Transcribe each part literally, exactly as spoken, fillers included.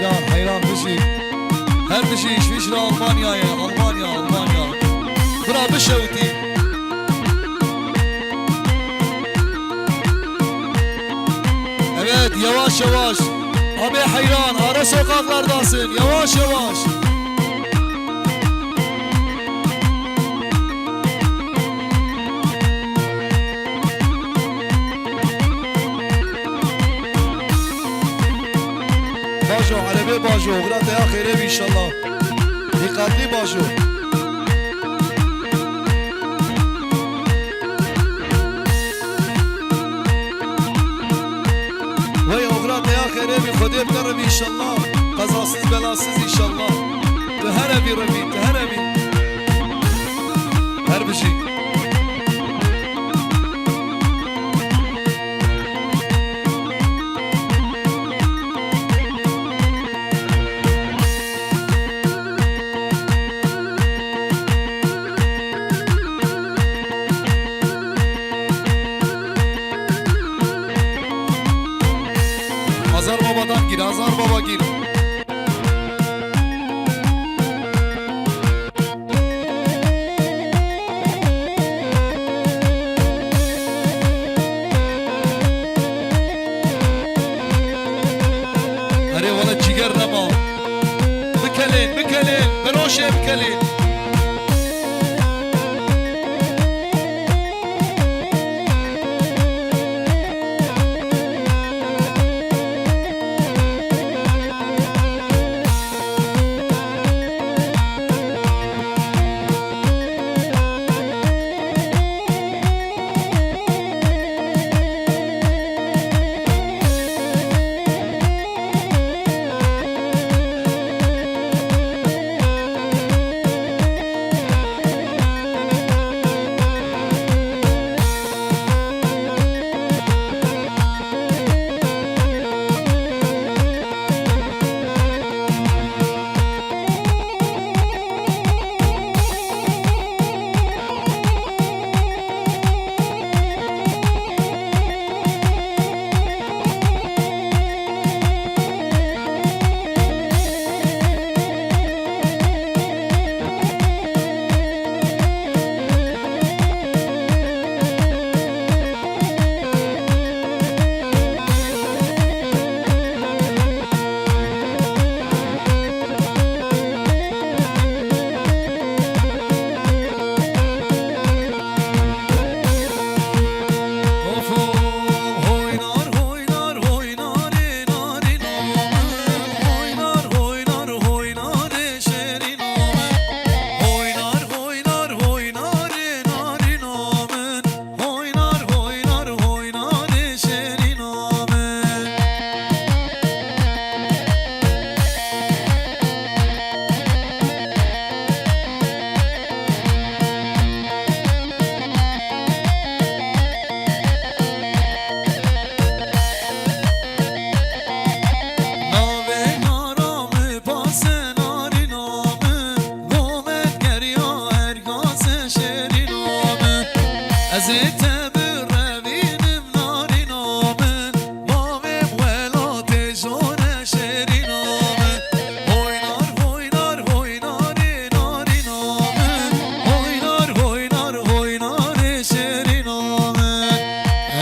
Ya heyran bijî. Her bijî, îş, îş li Almanyayê, Almanya, Almanya. Bira bişewitî. Evet, yavaş yavaş. Abi heyran, ara sokaklardasın. Yavaş yavaş. Bajo, erebê bajo, oxira te ya xêrê bî inşallah. Dikkatli bajo. Wey oxira te ya xêrê bî, Xwedê bi te re bî inşallah. Qezasız belasız inşallah. Tu here bî re bî, tu here bî. Her bijî. Azar Baba'dan gir, Azar Baba gir. Erê wele cîger nema. Bikelên, bikelên, beroşê bikelên.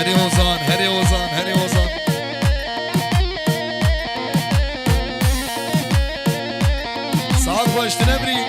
Herê Ozan, herê Ozan, herê Ozan. Saet baş, tu nebirî.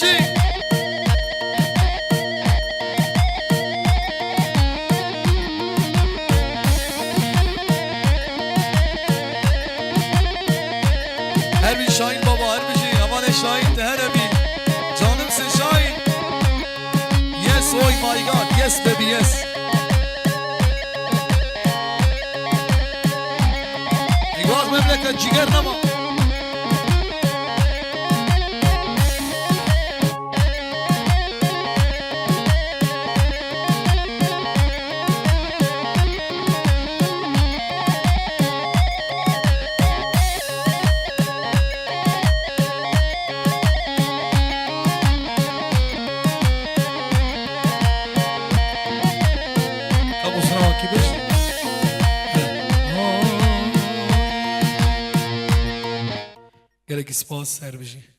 Şî. Her bî Şahin baba, her bijî, emanê Şahin te here bî. Canımsın Şahin. Yes, oh my God, yes baby, yes. Eyvah memleket, ciger nema. Kabusuna vakî beş. Gelek spas, her bijî.